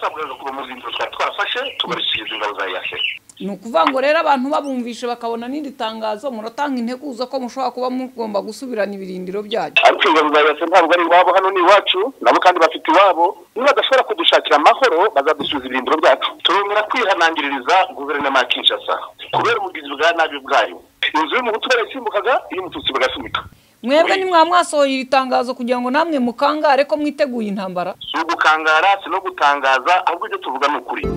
Twasabwaga kuba mu zindiro twari twarafashe tugarishiriza ingabo za EAC. Ni ukuvuga ngo rero abantu babumvishe bakabona n'iri tangazo, muratanga integuza ko mushobora kuba mugomba gusubirana ibirindiro byanyu. Ariko ingabo za EAC ntabwo ari iwabo, hano ni iwacu, nabo kandi bafite iwabo. Niba badashobora kudushakira amahoro bazadusubiza ibirindiro byacu. Turongera kwihanangiririza guverinoma ya Kinshasa kubera ubugizi bwa nabi bwayo. Inzu y'umuhutu barayisimbukaga, iy'umututsi bagasumika. Mwebwe ni mwasohoye iri tangazo kugira ngo namwe mukangare ko mwiteguye intambara. Si ugukangara, si no gutangaza, ahubwo ibyo tuvuga ni ukuri.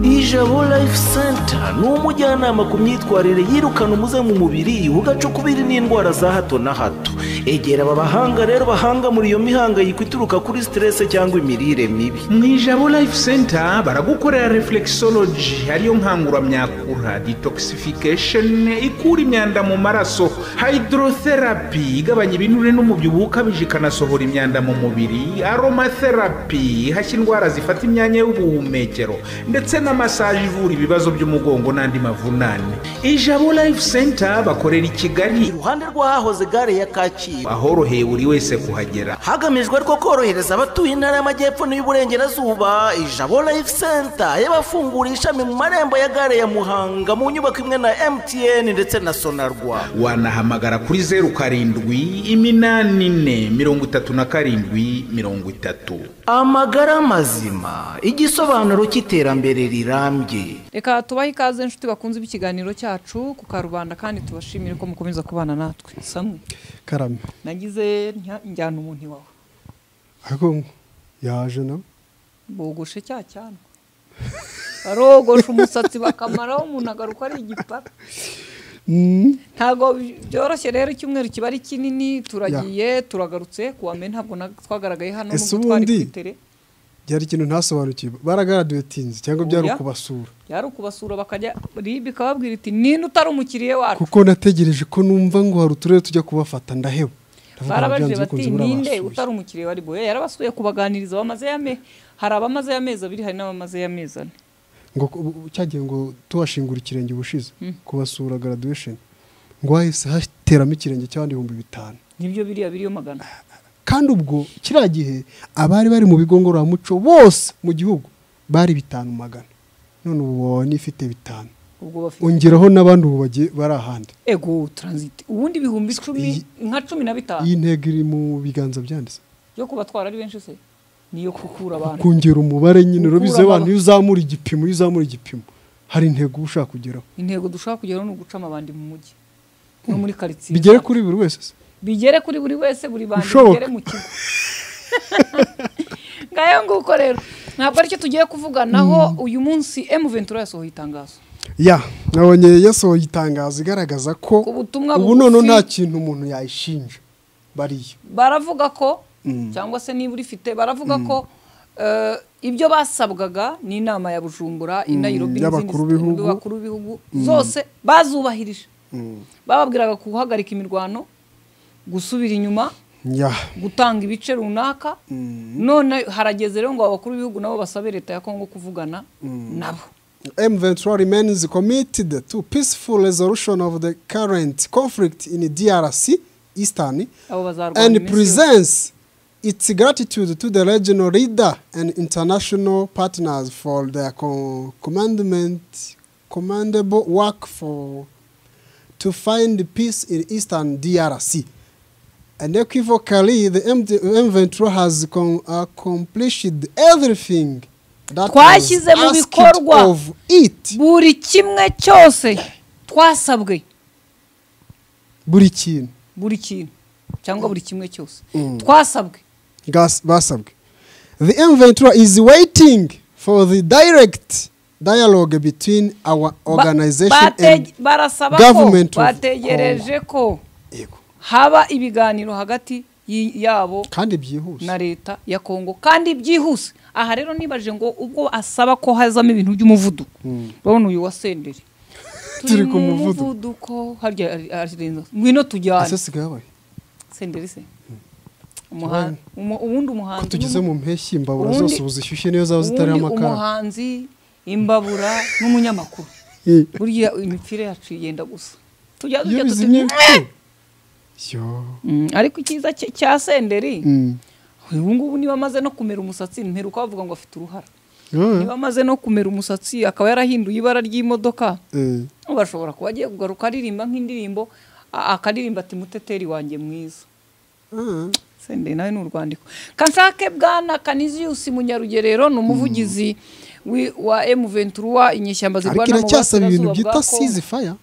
Ijabo Life Center ni umujyanama ku myitwarire yirukana umuze mu mubiri ugacukubiri n'indwara za hato na hato. Egera aba bahanga rero bahanga muri iyo mihangayiko ituruka kuri stress cyangwa imirire mibi. Mu Ijabo Life Center baragukorera reflexology, ariyo nkanguramyakura, detoxification ikura imyanda mu maraso, hydrotherapy igabanya ibinure n'umubyibuho ukabije ikanasohora imyanda mu mubiri, aromatherapy ihashya indwara zifata imyanya y'ubuhumekero, ndetse na massage ivura ibibazo by'umugongo n'andi mavunane. Ijabo Life Center bakorera i Kigali, iruhande rw'ahahoze gare ya Kacyiru, ahoroheye buri wese kuhagera. Hagamijwe ariko korohereza abatuye intara y'Amajyepfo n'iy'Uburengerazuba. Ijabo Life Center yabafunguriye ishami mu marembo ya gare ya Muhanga mu nyubako imwe na MTN ndetse na Sonarwa. Wanahamagara kuri 07 84 37 30. Amagara mazima, igisobanuro cy'iterambere rirambye. Reka tubahe ikaze inshuti bakunze ikiganiro cyacu ku Karubanda, kandi tubashimire ko mukomeza kubana natwe. Samwe, Karame. Nagize njyana umuntu iwawe. Ariko yaje nawe. Bogoshe cya cyanwa, barogosha umusatsi bakamaraho, umuntu agaruka ari igipara. Ntabwo byoroshye rero, icyumweru kiba ari kinini. Turagiye, turagarutse. Kuwa mbere ntabwo twagaragaye hano Ese nubwo twari ubundi kuri tele. Byari ikintu ntasobanukiwe, baragraduatinze cyangwa byari Oya. ukubasura? Byari ukubasura, bakajya RIB ikababwira iti: "Ninde utari umukiriya wacu?" Kuko nategereje ko numva ngo hari uturere tujya kubafata, ndaheba. Ndavuga ngo Barabajije byanze bati: bikunze buriya "Ninde basuye. utari umukiriya wa RIB?" Oya, yarabasuye kubaganiriza. Bamaze yame, hari abamaze amezi 2, hari n'abamaze amezi 4. Ngo cyagiye ngo tuhashingura ikirenge ubushize kubasura graduation, ngo hahise hateramo ikirenge cy'abandi 5000. Nibyo, biriya biriyo magana. Kandi ubwo kiriya gihe abari bari mu bigo ngororamuco bose mu gihugu bari 500, none ubu wowe nifite 5. Ubwo bafite Ongeraho n'abandi ubu bagiye bari ahandi. Ego, transit ubundi 10,000, nka 15. Iyi ntego iri mu biganza byanditse. Yo kubatwara ari benshi se niyo kukura abantu? Kongera umubare nyine. Gukura Urabizi, abantu iyo uzamura igipimo hari intego uba ushaka kugeraho. Intego dushaka kugeraho ni uguca amabandi mu mujyi no muri karitsiye. Bigere kuri buri wese se? Bigere kuri buri wese, buri bandi. Bishoboka. Bigere mu kigo. Ngayo nguko rero, ntabwo aricyo tugiye kuvuganaho uyu munsi. M23 yasohoye itangazo. Ya, nabonye yasohoye itangazo igaragaza ko Ku butumwa ubu noneho bugufi. nta kintu umuntu yayishinja bariya. Baravuga ko, cyangwa se niba urifite, baravuga ko ibyo basabwaga n'inama ya Bujumbura i Nairobi n'izindi Y'abakuru b'ibihugu. Bakuru b'ibihugu zose bazubahirije. Bababwiraga guhagarika imirwano, gusubira inyuma, gutanga ibice runaka. None harageze rero ngo abakuru b'ibihugu nabo basabe leta ya Kongo kuvugana nabo. M23 remains committed to peaceful resolution of the current conflict in DRC Eastern Abo bazarwana and iminsi yose. presents its gratitude to the regional leader and international partners for their commendable work for to find peace in Eastern DRC. Unequivocally, the M23 has accomplished everything that was Twashyize mu asked bikorwa of it. buri kimwe cyose twasabwe. Buri kintu. Buri kintu cyangwa buri kimwe cyose twasabwe. Basabwe. The M23 is waiting for the direct dialogue between our organization and Barasaba ko government of bategereje ko Yego. haba ibiganiro hagati yabo Kandi byihuse. na leta ya Kongo, kandi byihuse. Aha rero nibaje ngo ubwo asaba ko hazamo ibintu by'umuvuduko, urabona uyu wa Senderi. Turi ku Mu muvuduko. Muvuduko harya arenza ngwino tujyane. Ese sigaye abaye Senderi se ubundi umuhanzi ko tugeze mu mpeshyi, imbabura zose ubu zishyushye, niyo zaba zitariho ubundi amakara. Umuhanzi, imbabura n'umunyamakuru, burya imipira yacu yenda gusa tujya Iyo tujya bizimye tuti yo. Ariko icyiza cya Senderi, Ubu ngubu niba amaze no kumera umusatsi, mperuka bavuga ngo afite uruhara. Niba amaze no kumera umusatsi akaba yarahinduye ibara ry'imodoka, bashobora kuba agiye kugaruka aririmba nk'indirimbo, akaririmba ati muteteri wanjye mwiza. Sende nawe ni urwandiko. Kansake bwana Canisius Munyarugerero ni umuvugizi wa M23, inyeshyamba zirwana mu burasirazuba ibintu byita ceasefire.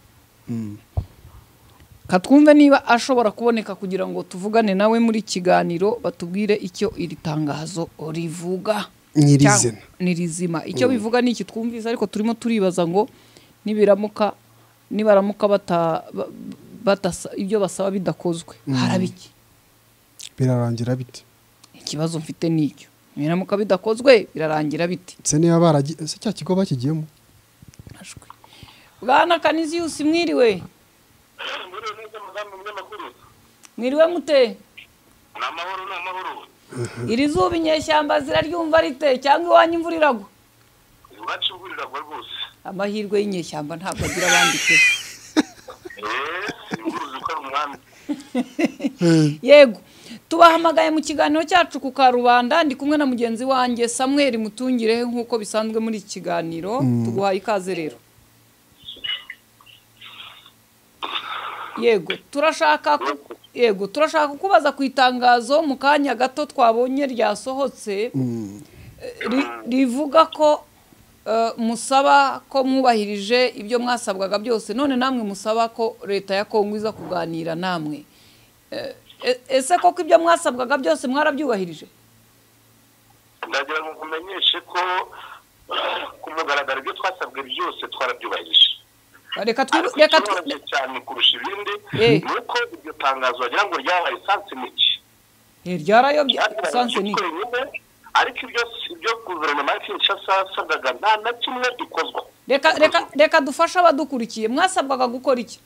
Katwumve niba ashobora kuboneka kugira ngo tuvugane nawe muri kiganiro, batubwire icyo iri tangazo rivuga. Nyirizina nirizima icyo bivuga ni iki twumvise, ariko turimo turibaza ngo nibiramuka nibaramuka bata ibyo basaba bidakozwe harabiki, birarangira bite? Ikibazo mfite nicyo, nibiramuka bidakozwe birarangira bite? Se niba baragiye se cya kigo bakigiyemo. Ashwe bwana Canisius, mwiriwe. Mwiriwe mute? Namahoro namahoro. Iri zuba inyeshyamba ziraryumva rite cyangwa iwanyu imvura iragwa? Iwacu imvura iragwa rwose. Amahirwe y'inyeshyamba ntabwo agira abandi pe. Imvura zikora umwami. Yego, tubahamagaye mu kiganiro cyacu ku Karubanda, ndi kumwe na mugenzi wanjye Samuel Mutungire nkuko bisanzwe muri iki kiganiro. Tuguhaye ikaze rero. Yego, turashaka kukubaza ku itangazo mu kanya gato twabonye ryasohotse rivuga ko musaba ko mwubahirije ibyo mwasabwaga byose, none namwe musaba ko leta ya Kongo iza kuganira namwe. Ese koko ibyo mwasabwaga byose mwarabyubahirije? Ndagira ngo nkumenyeshe ko ku mugaragaro ibyo twasabwe byose twarabyubahirije. Reka cyane kurusha ibindi nuko iryo tangazo wagira ngo ryabaye sansiniki, ryarayobye sansiniki, ariko ibyo guverinoma ya Kinshasa yasabwaga nta na kimwe ikozwa. Reka dufashe abadukurikiye, mwasabwaga gukora iki?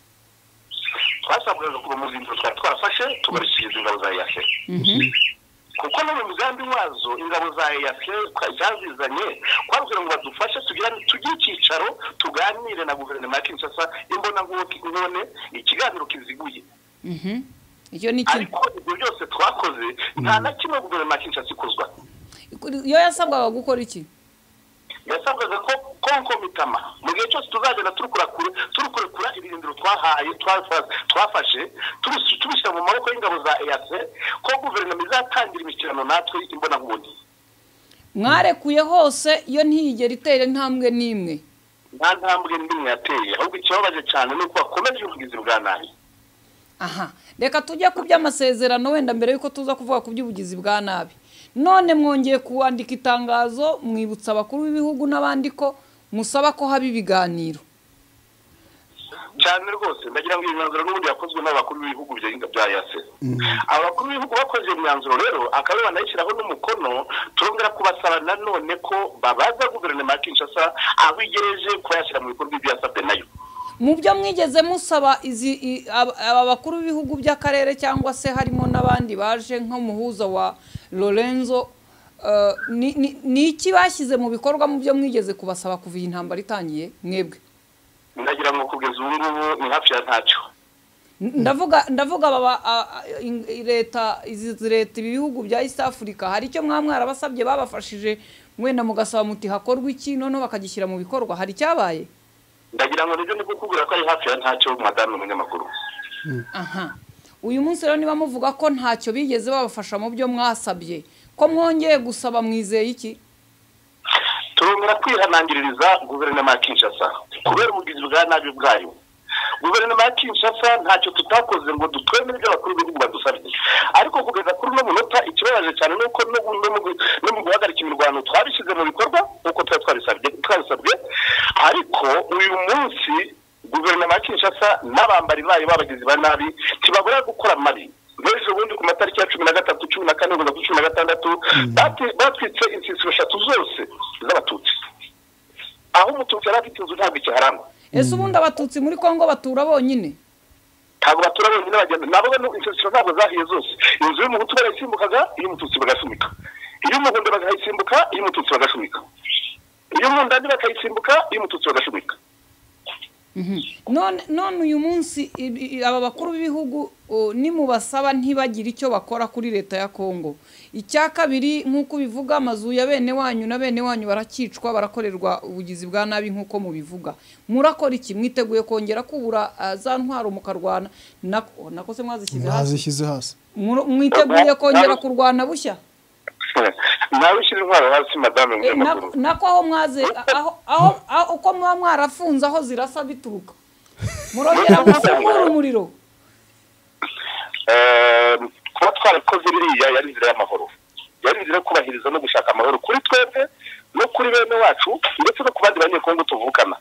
Twasabwaga kuba mu bintu twari twarafashe tugarishiriza ingabo za EAC, kuko no mu mugambi wazo ingabo za EAC zazizanye kwabwira ngo badufashe tugire icyicaro tuganire na guverinoma ya Kinshasa imbona nkone ikiganiro kiziguye. Icyo ni kimwe, ariko ibyo byose twakoze nta na kimwe guverinoma ya Kinshasa ikozwa. Yo yasabwaga gukora iki? Yasabwaga ko konkomitama mu gihe cyose tuzagenda turukurekura ibirindiro twahaye twafashe tubishyira mu maboko y'ingabo za EAC, ko guverinoma izatangira imishyikirano natwe imbonankubone. Mwarekuye hose iyo ntiyigera itera intambwe n'imwe? Nta ntambwe n'imwe yateye, ahubwo ikibabaje cyane ni uko bakomeje ubugizi bwa nabi. Aha, reka tujye ku by'amasezerano wenda mbere yuko tuza kuvuga ku by'ubugizi bwa nabi. None mwongeye kuwandika itangazo mwibutsa abakuru b'ibihugu n'abandi ko musaba ko haba ibiganiro. Cyane rwose ndagira ngo imyanzuro n'ubundi yakozwe n'abakuru b'ibihugu bya EAC. Abakuru b'ibihugu bakoze imyanzuro rero akaba banayishyiraho n'umukono, turongera kubasaba nanone ko babaza guverinoma ya Kinshasa aho igereje kuyashyira mu bikorwa ibyo yasabwe nayo. Mu byo mwigeze musaba izi aba bakuru b'ibihugu by'akarere cyangwa se harimo n'abandi baje nk'umuhuza wa Lorenzo, ni iki bashyize mu bikorwa mu byo mwigeze kubasaba kuva iyi ntambara itangiye mwebwe? Ndagira ngo kugeza ubu ngubu ni hafi ya ntacyo. Ndavuga baba leta izi leta ibihugu bya East Africa hari icyo mwarabasabye babafashije mwenda mugasaba muti hakorwa iki none bakagishyira mu bikorwa, hari cyabaye? Ndagira ngo nibyo ndikukubwira ko ari hafi ya ntacyo madame umunyamakuru. Aha, uyu munsi rero niba muvuga ko ntacyo bigeze babafasha mu byo mwasabye, ko mwongeye gusaba mwizeye iki? Turongera kwihanangiririza guverinoma ya Kinshasa kubera ubugizi bwa nabi bwayo. Guverinoma ya Kinshasa ntacyo tutakoze ngo dutwemere ibyo abakuru b'ibihugu badusabye, ariko kugeza kuri uno munota ikibabaje cyane ni uko no mu guhagarika imirwano twabishyize mu bikorwa nk'uko twari twabisabwe, ariko uyu munsi guverinoma ya Kinshasa n'abambari bayo b'abagizi ba nabi ntibabura gukora amabi. N'ejo bundi ku matariki ya 13, 14 kugeza 16 batwitse insisiro 3 zose z'abatutsi, aho umututsi yari afite inzu ntabwo ikiharangwa. Ese ubundi abatutsi muri Kongo batura bonyine? Ntabwo batura bonyine, bagenda nabo insisiro ntabwo zahiye zose. Inzu y'umuhutu barayisimbukaga, iy'umututsi bagashumika, iy'umuhondo bakayisimbuka, iy'umututsi bagashumika, iy'umundani bakayisimbuka, iy'umututsi bagashumika. None uyu munsi aba bakuru b'ibihugu Nimubasaba ntibagire icyo bakora kuri leta ya Kongo. Icya kabiri, nk'uko bivuga, amazu ya bene wanyu na bene wanyu barakicwa, barakorerwa ubugizi bwa nabi nk'uko mubivuga. Murakora iki? Mwiteguye kongera kubura za ntwaro mukarwana? Nako se mwazishyize hasi? Mwazishyize hasi. Mwiteguye kongera kurwana bushya? Nawe ushyira intwaro hasi, madame Munyamakuru. Nako aho mwaze, aho uko muba mwarafunze aho zirasa bituruka, murongera gufungura umuriro? Kuba twarakoze biriya yari inzira y'amahoro, yari inzira yo kubahiriza no gushaka amahoro kuri twebwe no kuri bene wacu ndetse no ku bandi banyekongo tuvukana.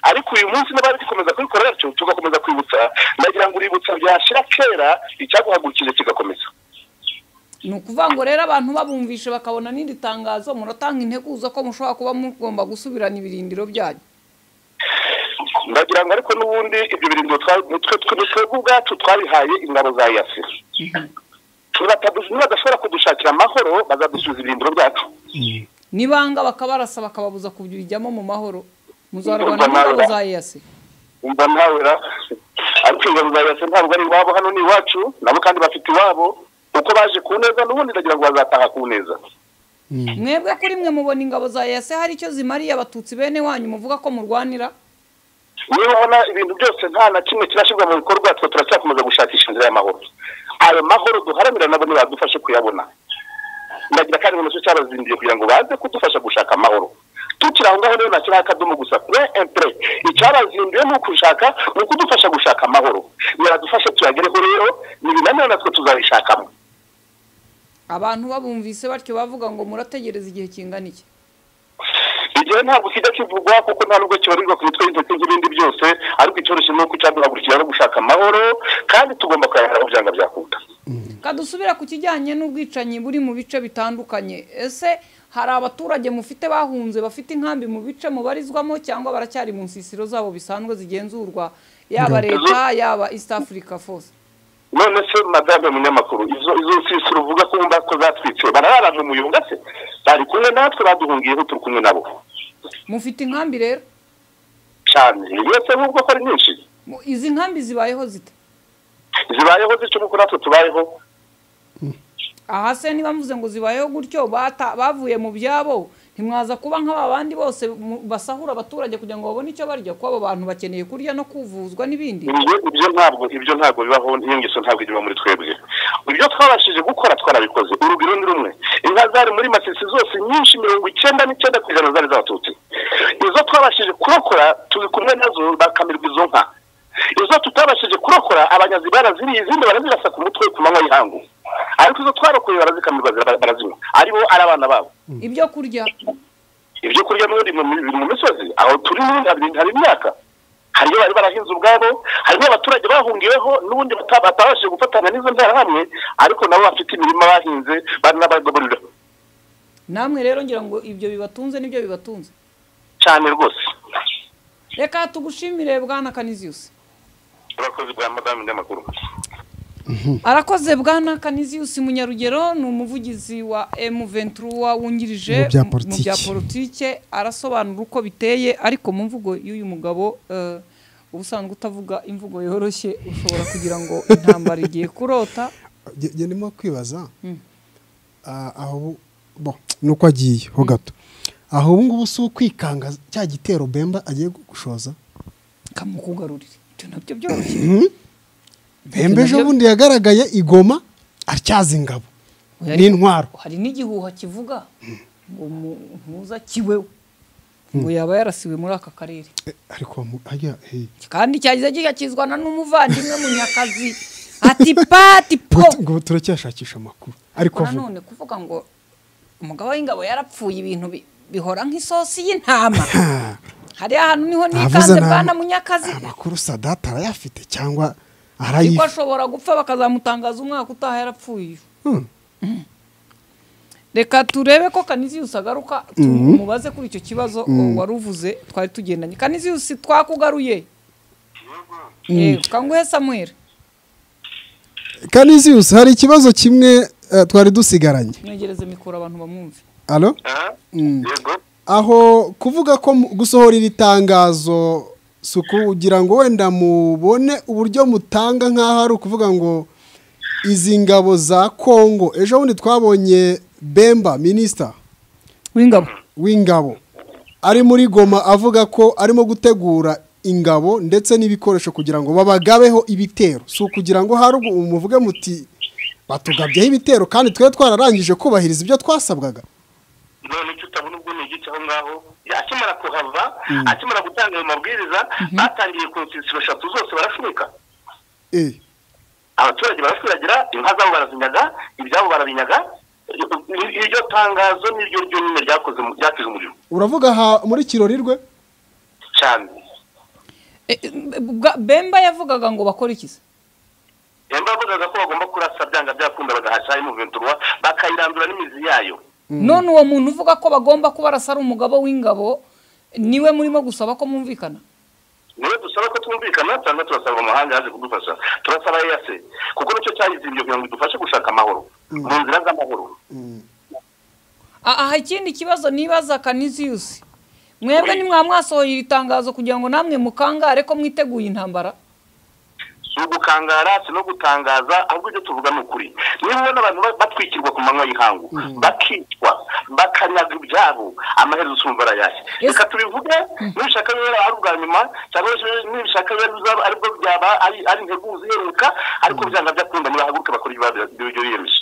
Ariko uyu munsi n'abari dukomeza kubikora batyo, tugakomeza kwibutsa, ndagira ngo uributsa byashira kera, icyaguhagurukije kigakomeza. Ni ukuvuga ngo rero abantu babumvishe bakabona n'iri tangazo, muratanga integuza ko mushobora kuba mugomba gusubirana ibirindiro byanyu? Ndagira ngo ariko n'ubundi ibyo birindiro twebwe ubwacu twabihaye ingabo za EAC. Nibadashobora kudushakira amahoro, bazadusubiza ibirindiro byacu. Nibanga bakabarasa bakababuza kubijyamo mu mahoro, muzarwana n'ingabo za EAC? Umva nawe ra, ariko ingabo za EAC ntabwo ari iwabo, hano ni iwacu, nabo kandi bafite iwabo. Uko baje ku neza n'ubundi ndagira ngo bazataha ku neza. Mwebwe kuri mwe mubona ingabo za EAC hari icyo zimariye abatutsi bene wanyu muvuga ko murwanira? Niba ubona ibintu byose nta na kimwe kirashyirwa mu bikorwa, twe turacyakomeza gushakisha inzira y'amahoro. Ayo mahoro duharanira nabo ntibadufashe kuyabona. Ndagira kandi ngo nacyo cyabazindiye kugira ngo baze kudufasha gushaka amahoro. Tukiri aho ngaho rero nashyiraho akadomo gusa point impre. Icyabazinduye ni ukushaka, ni ukudufasha gushaka amahoro. Nibaradufasha tuyagereho rero, nibinanira natwe tuzabishakamo. Abantu babumvise batyo bavuga ngo murategereza igihe kingana iki? Igihe ntabwo kijya kivugwa kuko nta nubwo kibarirwa ku mitwe y'intoki nk'ibindi byose, ariko icyoroshye ni uko cyaduhagurukira no gushaka amahoro, kandi tugomba kuyahara aho byanga byakunda. Kadusubira ku kijyanye n'ubwicanyi buri mu bice bitandukanye, ese hari abaturage mufite bahunze bafite inkambi mu bice mubarizwamo, cyangwa baracyari mu nsisiro zabo bisanzwe zigenzurwa yaba leta yaba East Africa Force? None se madame Munyamakuru, izo nsisiro uvuga ko wumva ko zatwitse, bararara mu muyunga se? Bari kumwe natwe, baduhungiyeho, turi kumwe nabo. Mufite inkambi rero? Cyane, yose ahubwo ko ari nyinshi. Izi nkambi zibayeho zite? Zibayeho zityo kuko natwe tubayeho. Aha se niba muvuze ngo zibayeho gutyo, bavuye mu byabo, ntimwaza kuba nk'aba bandi bose basahura abaturage kugira ngo babone icyo barya, kuko abo bantu bakeneye kurya no kuvuzwa n'ibindi? Ibyo ntabwo bibaho, iyo ngeso ntabwo iba muri twebwe. Ibyo twabashije gukora twarabikoze. Urugero ni rumwe, inka zari muri Masisi zose nyinshi, 99% zari z'abatutsi. Izo twabashije kurokora turi kumwe nazo, bakamirwa izo nka. Izo tutabashije kurokora abanyazi baraziriye, izindi barazirasa ku mutwe ku manywa y'ihangu. Ariko izo twarokoye barazikamirwa, barazinywa, aribo ari abana babo. Ibyo kurya? Ibyo kurya n'ubundi mu misozi aho turi n'ubundi hari imyaka, hariyo bari barahinze ubwabo, harimo abaturage bahungiweho n'ubundi batabashije gufatanya n'izo nterahamwe, ariko nabo bafite imirima bahinze baranabagaburira. Namwe rero ngira ngo ibyo bibatunze nibyo bibatunze cyane rwose. Reka tugushimire bwana Canisius. Urakoze bwa madame Munyamakuru. Arakoze bwana Canisius Munyarugero, ni umuvugizi wa M23 wungirije mu bya politike, arasobanura uko biteye. Ariko mu mvugo y'uyu mugabo, ubusanzwe utavuga imvugo yoroshye, ushobora kugira ngo intambara igiye kurota. Nge ndimo kwibaza aho bo nuko agiye ho gato, aho ubu ngubu si ukwikanga cya gitero Bemba agiye gushoza kamukugarurira, ibyo nabyo byoroshye. Bemba ejo bundi yagaragaye igoma atyaza ingabo n'intwaro. Hari n'igihuha kivuga ngo muza kiwe ngo yaba yarasiwe muri aka karere. Ariko hajya kandi cyagize gikizwana n'umuvandimwe Munyakazi ati pati po, ngo turacyashakisha amakuru. Ariko none kuvuga ngo umugabo w'ingabo yarapfuye, ibintu bihora nk'isosi y'intama. Hari ahantu niho nikanze bwana Munyakazi. Amakuru Sadata arayafite cyangwa ariko ashobora gupfa bakazamutangaza umwaka utaha yarapfuye. Reka turebe ko Canisius agaruka tumubaze kuri icyo kibazo wari uvuze twari tugendanye. Canisius twakugaruye. Kanguhe Samuel. Canisius, hari ikibazo kimwe twari dusigaranye. Mwegereze mikoro abantu bamwumve. Allo? Yego. Aho kuvuga ko gusohora iri tangazo Si ukugira ngo wenda mubone uburyo mutanga nk'aho ari ukuvuga ngo izi ngabo za Kongo, ejo bundi twabonye Bemba minisita w'ingabo ari muri Goma avuga ko arimo gutegura ingabo ndetse n'ibikoresho kugira ngo babagabeho ibitero. Si ukugira ngo hari umuvuge muti batugabyeho ibitero kandi twe twararangije kubahiriza ibyo twasabwaga. None icyo utabona ubwo ni igice aho ngaho akimara kuhava, akimara gutanga ayo mabwiriza, batangiye ku nsisiro 3 zose barashumika. Abaturage barashuragira, inka zabo barazinyaga, ibyabo barabinyaga. Iryo tangazo niryo ryonyine ryakoze ryakije umuriro. Uravuga ha muri Kirorirwe cyane. Bemba yavugaga ngo bakora iki se? Bemba yavugaga ko bagomba kurasa byanga byakunda bagahasha M23 bakayirandura n'imizi yayo. None uwo muntu uvuga ko bagomba kubarasa ari umugabo w'ingabo, niwe murimo gusaba ko mwumvikana? Niwe dusaba ko twumvikana, cyangwa turasaba amahanga yaje kudufasha. Turasaba EAC kuko nicyo cyayizimbye kugira ngo idufashe gushaka amahoro mu nzira z'amahoro. Aha ikindi kibazo nibaza Canisius, mwebwe ni mwamwasohoye iri tangazo kugira ngo namwe mukangare ko mwiteguye intambara? Si ugukangara, si no gutangaza, ahubwo ibyo tuvuga ni ukuri. Niba ubona abantu batwikirwa ku manywa y'ihangu, bakicwa, bakanyaga ibyabo, amaherezo usumva arayashye. Reka tubivuge, nibishaka bibe ari ubwa nyuma, cyangwa nibishaka bibe aribwo byaba ari integuza iheruka, ariko byanga byakunda murahaguruke bakora ibyo biyemeje.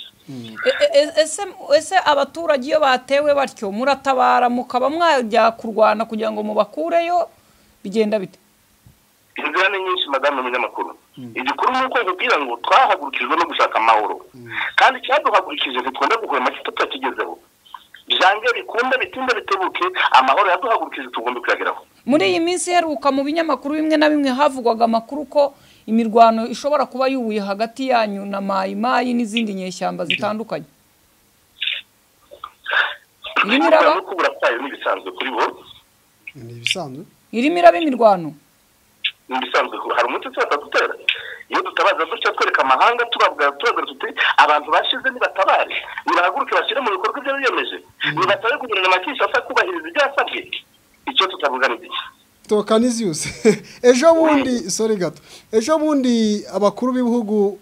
Ese abaturage iyo batewe batyo muratabara mukaba mwajya kurwana kugira ngo mubakureyo, bigenda bite? Inzira ni nyinshi madame umunyamakuru. Igikuru ni uko nkubwira ngo twahagurukijwe no gushaka amahoro, kandi icyaduhagurukije ntitwenda guhwema tutakigezeho. Byange bikunde bitinde bitebuke, amahoro yaduhagurukije tugomba kuyageraho. Muri iyi minsi iheruka mu binyamakuru bimwe na bimwe havugwaga amakuru ko imirwano ishobora kuba yubuye hagati yanyu na Mayi Mayi n'izindi nyeshyamba zitandukanye. Irimo iraba kubura kwayo n'ibisanzwe kuri bo. Ni ibisanzwe. Irimo iraba imirwano. Nibisanzwe hari umunsi tutatutera. Iyo dutabaza dutya twereka amahanga, tubabwira tuti abantu bashize nibatabare, nibahaguruke bashyire mu bikorwa ibyo biyemeje, nibatabe guverinoma Kinshasa kubahiriza ibyo yasabwe. Icyo tutavuga ni iki? Canisius, ejo bundi, sorry gato, ejo bundi abakuru b'ibihugu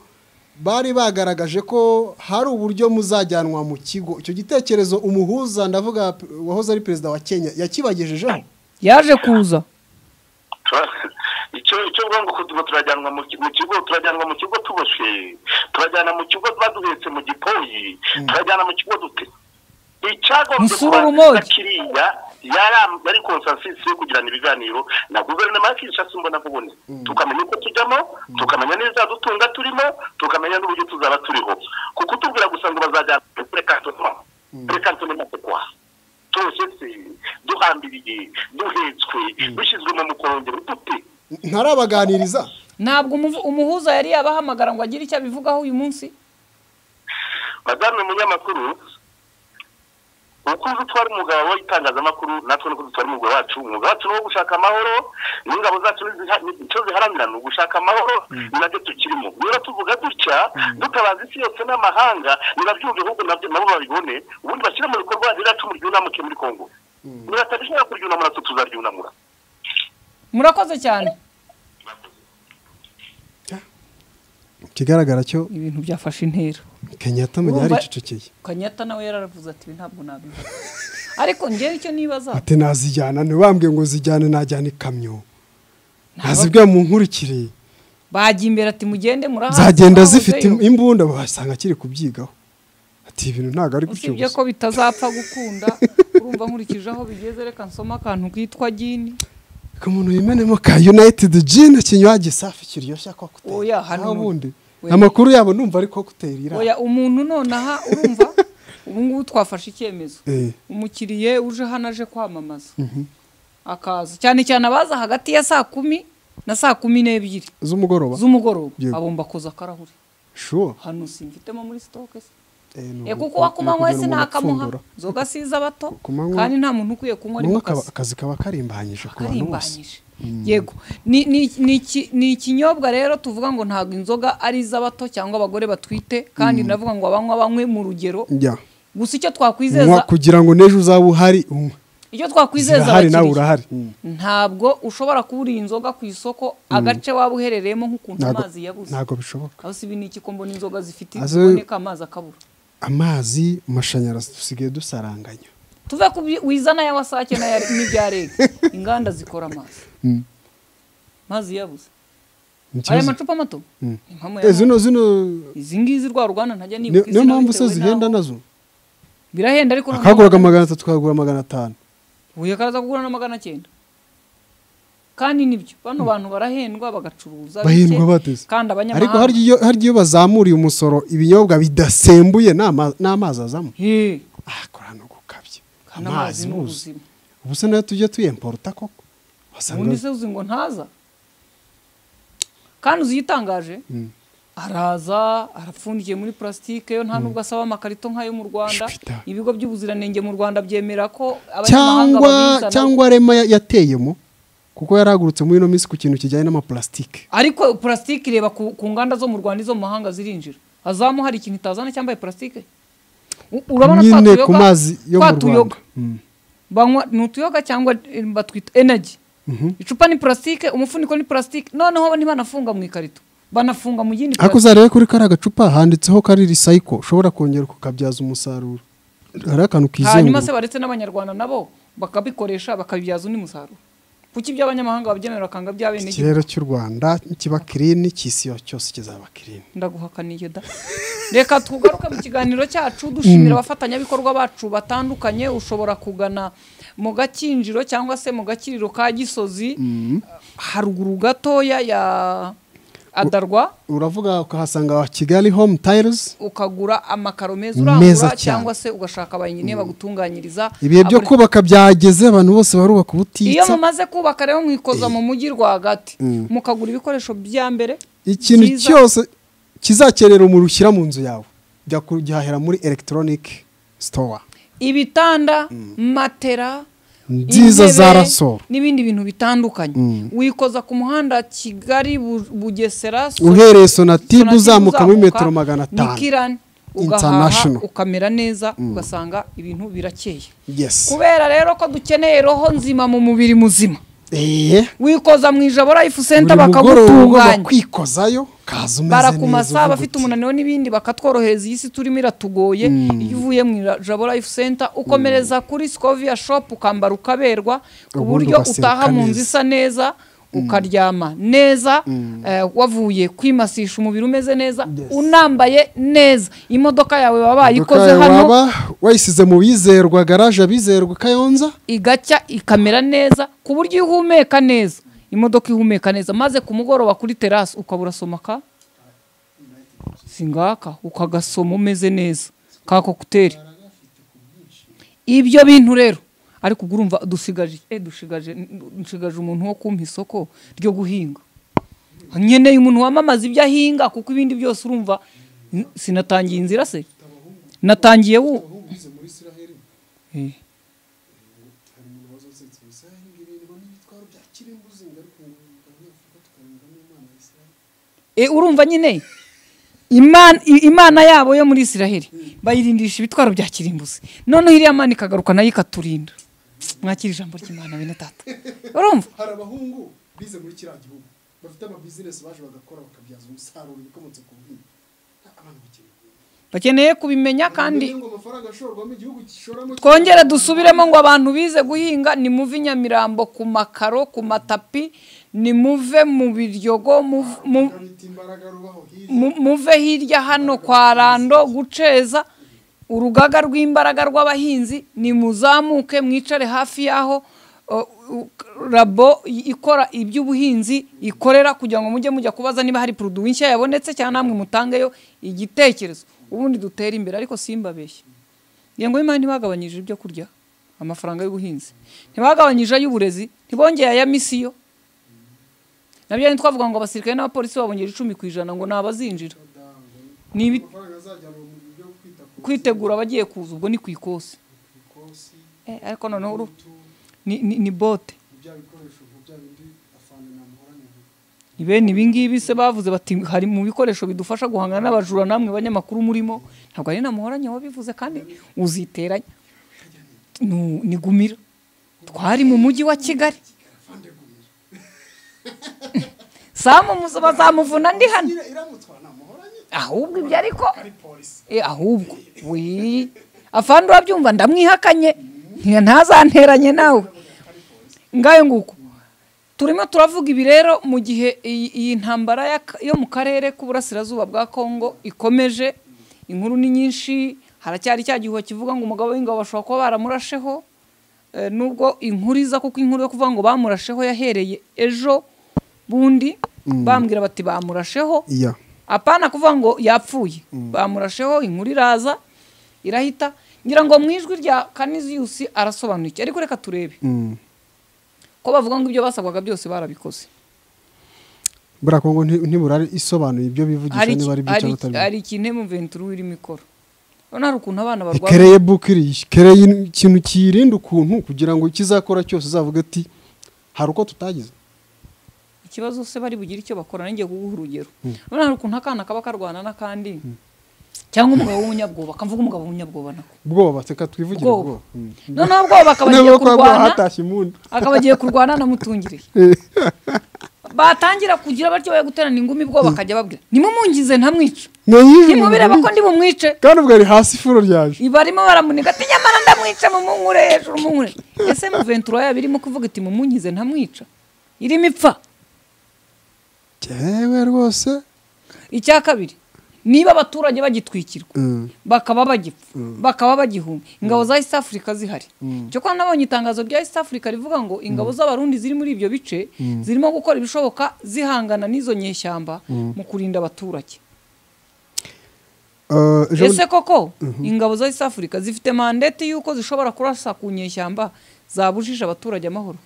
bari bagaragaje ko hari uburyo muzajyanwa mu kigo. Icyo gitekerezo umuhuza, ndavuga wahoze ari perezida wa Kenya, yakibagejejeho? Yaje kuza. Icyo ngo turajyanwa mu kigo, turajyanwa mu kigo tuboshye, turajyana mu kigo baduhetse mu gipoyi, turajyana mu kigo dute. Icyagombye kuba kiriya yari consensus yo kugirana ibiganiro na guverinoma ya Kinshasa mbona kubone, tukamenya uko tujyamo, tukamenya neza dutunga turimo, tukamenya n'uburyo tuzaba turiho. Kuko tubwira gusa ngo bazajyana précantement quoi, tushetse duhambiriye, duhetswe, dushyizwe mu mukorongero dute. Ntarabaganiriza. Ntabwo umuhuza yari yabahamagara ngo agire icyo abivugaho uyu munsi. Madame munyamakuru, uko utwara umugabo w'itangazamakuru natwe nuko dutwara umugabo wacu. Umugabo wacu ni uwo gushaka amahoro, n'ingabo zacu icyo ziharanira ni ugushaka amahoro, ni nabyo tukirimo. Niba tuvuga dutya dutabaza isi yose n'amahanga, nibabyumve ahubwo nabo babibone, ubundi bashyire mu bikorwa riracumu ryunamuke muri Kongo. Niba batabishobora kuryunamura twe tuzaryunamura. Murakoze cyane. Ikigaragara cyo ibintu byafashe intera. Kenyatta mu yari cecekeye. Kenyatta nawe yaravuze ati ntabwo nabivuga. Ariko ngewe icyo nibaza, ati nazijyana, ntibambwe ngo zijyane, najyana ikamyo. Nazibwe mu nkurikire. Bagiye imbere ati mugende murahazi. Zagenda zifite imbunda basanga kiri kubyigaho. Ati ibintu ntago ari gutyo. Usibye ko bitazapfa gukunda, urumva nkurikije aho bigeze, reka nsoma akantu kitwa gin. Ko umuntu yimenemo ka United Gin kinywaji safi kiryoshya cocktail. Oya hano ubundi amakuru yabo ndumva ari cocktail ira. Oya umuntu nonaha urumva ubu ngubu twafashe icyemezo. Umukiriye uje hano aje kwamamaza. Akaza cyane cyane abaza hagati ya 10:00 na 12:00 z'umugoroba. Z'umugoroba abomba koza karahuri. Sure. Hano simfitemo muri stock se. Kuko wakumanywa wese ntakamuha nzoga siza bato kandi nta muntu ukwiye kunywa ari mukazi. Akazi kaba karimbanyije ku bantu bose. Yego ni ikinyobwa rero tuvuga ngo ntabwo inzoga ari iz'abato cyangwa abagore batwite, kandi ndavuga ngo abanywa banywe mu rugero. Gusa icyo twakwizeza kugira ngo nejo uzaba uhari unywe. Icyo twakwizeza abakiriya, ntabwo ushobora kubura inzoga ku isoko agace waba uherereyemo nk'ukuntu amazi yabuze. Ntabwo bishoboka. Aho si ibi ni iki ko mbona inzoga zifite ziboneka amazi akabura. Amazi, amashanyarazi dusigaye dusaranganya. Tuve ku wizana ya wasake n'ibya REG. Inganda zikora amazi. Amazi yabuze. Aya macupa mato? Zino izi ngizi rwa Rwanda ntajya nibuka. Niyo mpamvu se zihenda nazo. Birahenda ariko akaguraga 300 tukagura 500. Uyu karaza kugura na 900. Kandi nibyo bano bantu barahendwa bagacuruza bahindwa bateze. Kandi abanyamahanga ariko hari iyo bazamuriye umusoro ibinyobwa bidasembuye n'amazi azamo. Akora no gukabye. Amazi n'ubuzima. Ubu se nayo tujye tuyemporta koko. Ubundi se uzi ngo ntaza. Kandi uzitangaje araza arapfundikiye muri plastique yo nta nubwo asaba amakarito nkayo mu Rwanda. Ibigo by'ubuziranenge mu Rwanda byemera ko abanyamahanga babizana cyangwa rema yateyemo kuko yaragurutse muri ino minsi ku kintu kijyanye n'amaplastike. Ariko plastique ireba ku nganda zo mu Rwanda izo mu mahanga zirinjira. Azamu hari ikintu itazana cyambaye plastique. Urabona nyine ku mazi yo mu Rwanda. Banywa nutuyoga cyangwa batwita energy. Icupa ni plastique, umufuniko ni plastique. Noneho ntibanafunga mu ikarito. Banafunga mu yindi. Ariko uzarebe kuri kara gacupa handitseho kari recycle ushobora kongera kukabyaza umusaruro. Hari akantu kizenguruka. Hanyuma se baretse n'abanyarwanda nabo bakabikoresha bakabibyaza undi musaruro. Kuki iby'abanyamahanga babyemera bakanga by'abene gihugu? Ikirere cy'u Rwanda kiba clean, cy'isi cyose kizaba clean. Ndaguhakaniye da. Reka tugaruke mu kiganiro cyacu dushimira abafatanyabikorwa bacu batandukanye. Ushobora kugana mu Gakinjiro cyangwa se mu Gakiriro ka Gisozi haruguru gatoya ya Adarwa. Uravuga ukahasanga Kigali Home Tiles, ukagura amakaro meza urangura cyangwa se ugashaka abayinye bagutunganyiriza. Ibihe byo kubaka byageze, abantu bose barubaka ubutitsa. Iyo mumaze kubaka rero mwikoza mu mujyi rwagati mukagura ibikoresho bya mbere. Ikintu cyose kizakerera umuriro ushyira mu nzu yawe jya kugihahira muri electronic store. Ibitanda, matera nziza za rasoro n'ibindi bintu bitandukanye. Wikoza ku muhanda Kigali Bugesera uhereye Sonatube uzamuka muri metero 500 Nikirani ugahaha ukamera neza ugasanga ibintu birakeye. Kubera rero ko dukeneye roho nzima mu mubiri muzima, wikoza mu Ijabo Life Center bakagutunganya, kwikozayo kaza umeze neza, barakumasa abafite umunaniro n'ibindi bakatworohereza. Iyi si turimo iratugoye. Iyo uvuye mu Ijabo Life Center ukomereza kuri Scovia Shop ukambara ukaberwa ku buryo utaha mu nzu isa neza, ukaryama neza, wavuye kwimasisha umubiri umeze neza, unambaye neza. Imodoka yawe baba bayikoze hano, wayisize mu bizerwa garage abizerwa Kayonza, igacya ikamera neza ku buryo ihumeka neza, imodoka ihumeka neza. Maze ku mugoroba kuri terrasse ukabura soma ka singaka ukagasoma umeze neza ka cocktail. Ibyo bintu rero ariko urumva dusigaje dushigaje umuntu wo kumpa isoko ryo guhinga. Nkeneye umuntu wamamaza ibyo ahinga kuko ibindi byose urumva sinatangiye inzira se natangiye urumva nyine Imana yabo yo muri Israel bayirindisha ibitwaro bya kirimbuzi. Noneho iriya mana ikagaruka nayo ikaturinda. Mwakira ijambo ry'Imana bene tata. Urumva hari abahungu bize muri kiriya gihugu bafite ama business baje bagakora bakabyaza umusaruro bikomotse ku buhinzi. Abantu bakeneye kubimenya kandi twongere dusubiremo ngo abantu bize guhinga ni muve Nyamirambo ku makaro ku matapi, ni muve mu Biryogo, muve hirya hano kwa Rando guceza urugaga rw'imbaraga rw'abahinzi, ni muzamuke mwicare hafi yaho rabo ikora iby'ubuhinzi ikorera kugira ngo mujye mujya kubaza niba hari produit nshya yabonetse cyangwa namwe mutangeyo igitekerezo ubundi dutere imbere. Ariko simbabeshye ngengo y'imari ntibagabanyije ibyo kurya, amafaranga y'ubuhinzi ntibagabanyije ay'uburezi, ntibongeye aya misiyo. Nabyo ntitwavuga ngo abasirikare n'abapolisi babongera 10% ngo nabazinjira ni kwitegura abagiye kuza, ubwo ni ku ikosi. Ariko noneho ni bote ibene ibingibi se bavuze bati hari mu bikoresho bidufasha guhangana n'abajura namwe banyamakuru murimo, ntabwo ari namuhoranye wabivuze kandi uziteranya ni gumira. Twari mu mujyi wa Kigali. Samu bazamuvuna ndi hano. Ahubwo ibyo ariko ahubwo wi afande urabyumva ndamwihakanye ntazanteranye nawe. Ngayo nguko turimo turavuga ibi rero mu gihe iyi ntambara yo mu karere k'uburasirazuba bwa Kongo ikomeje. Inkuru ni nyinshi, haracyari cya gihuha kivuga ngo umugabo w'ingabo bashobora kuba baramurasheho, nubwo inkuru iza kuko inkuru yo kuvuga ngo bamurasheho yahereye ejo bundi bambwira bati bamurasheho. Apana kuvuga ngo yapfuye, bamurasheho, inkuru iraza irahita. Ngira ngo mu ijwi rya Canisius arasobanuye, ariko reka turebe ko bavuga ngo ibyo basabwaga byose barabikoze. Bura Kongo ntiburari isobanuye ibyo bivugisha niba ari byo cyangwa atari. Ari ikintu M23 irimo ikora. Urabona hari ukuntu abana barwara. Kereye bukiri, kereye ikintu kirinda ukuntu kugira ngo ikizakora cyose uzavuga ati hari uko tutagize. Ikibazo se bari bugira icyo bakora, nanjye kuguha urugero. Urabona hari ukuntu akana kaba karwana n'akandi cyangwa umugabo w'umunyabwoba, kamvuga umugabo w'umunyabwoba nako. Ubwoba teka twivugire ubwoba. Noneho ubwoba akabagiye kurwana. Akabagiye kurwana namutungiriye. Batangira kugira batyo baye guterana ingumi bwo bakajya babwira nimumungize ntamwica, nimubireba ko ndi bumwice kandi ubwo ari hasi ifuro ryaje ibarimo baramuniga ati nyamara ndamwica mumunkure hejuru mumunkure. Ese M23 yaba irimo kuvuga iti mumungize ntamwica, irimo ipfa jewe rwose. Icya kabiri, niba abaturage bagitwikirwa bakaba bagipfa bakaba bagihunga, ingabo za East Africa zihari. Cyo kwa nabonye itangazo rya East Africa rivuga ngo ingabo z'abarundi ziri muri ibyo bice zirimo gukora ibishoboka zihangana n'izo nyeshyamba mu kurinda abaturage. Ese koko ingabo za East Africa zifite mandate yuko zishobora kurasa ku nyeshyamba zabujije abaturage amahoro?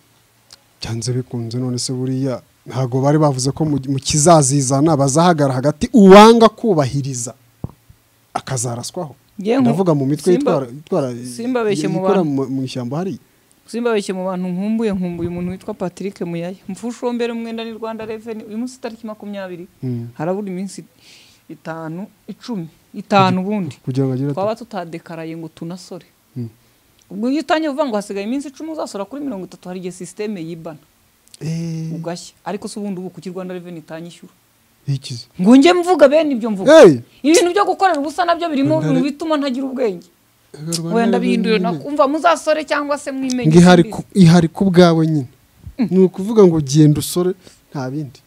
Cyanze bikunze. None se buriya ntago bari bavuze ko mu kizazizana bazahagara hagati uwanga kubahiriza akazaraswaho? Ndavuga mu mitwe itwara simbabeshye mu bantu mu ishyamba hari. Simbabeshye mu bantu nkumbuye umuntu witwa Patrick Muyaya mfushombere umwenda ni Rwanda Revenue. Uyu munsi tariki 20 harabura iminsi 5 10 5 ubundi twaba tutadekaraye ngo tunasore. Ubwo iyo utangiye uvuga ngo hasigaye iminsi 10 uzasora kuri 30 hari igihe systeme yibana ugashya. Ariko se ubundi ubu kuki Rwanda Revenue itanyishyura? Ikize ngo nge mvuga bene ibyo mvuga. Ibintu byo gukorera ubusa nabyo birimo bituma ntagira ubwenge. Wenda bihindure nakumva muzasore cyangwa se mwimenye. Ngihari ihari ku bwawe nyine. Ni ukuvuga ngo genda usore nta bindi.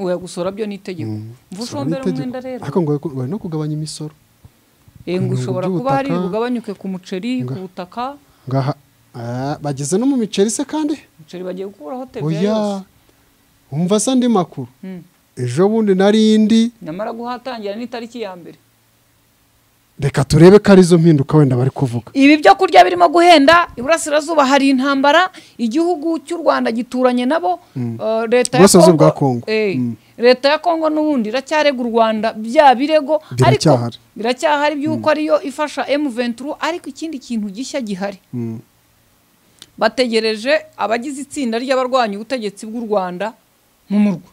Oya gusora byo ni itegeko. Mvushombere umwenda rero. Ariko ngo bari no kugabanya imisoro. Ngo ushobora kuba hari bugabanyuke ku muceri, ku butaka. Ngaha bageze no mu miceri se kandi? Muceri bagiye gukuraho TVA yose. Umva se andi makuru. Ejo bundi narindi nyamara guhatangira ni tariki ya mbere. Reka turebe ko arizo mpinduka wenda bari kuvuga. Ibi byo kurya birimo guhenda, iburasirazuba hari intambara, igihugu cy'u Rwanda gituranye nabo, leta ya Kongo. Leta ya Kongo n'ubundi iracyarega u Rwanda bya birego, ariko biracyahari byuko ariyo ifasha M23. Ariko ikindi kintu gishya gihari, bategereje abagize itsinda ry'abarwanya ubutegetsi bw'u Rwanda mu murwa.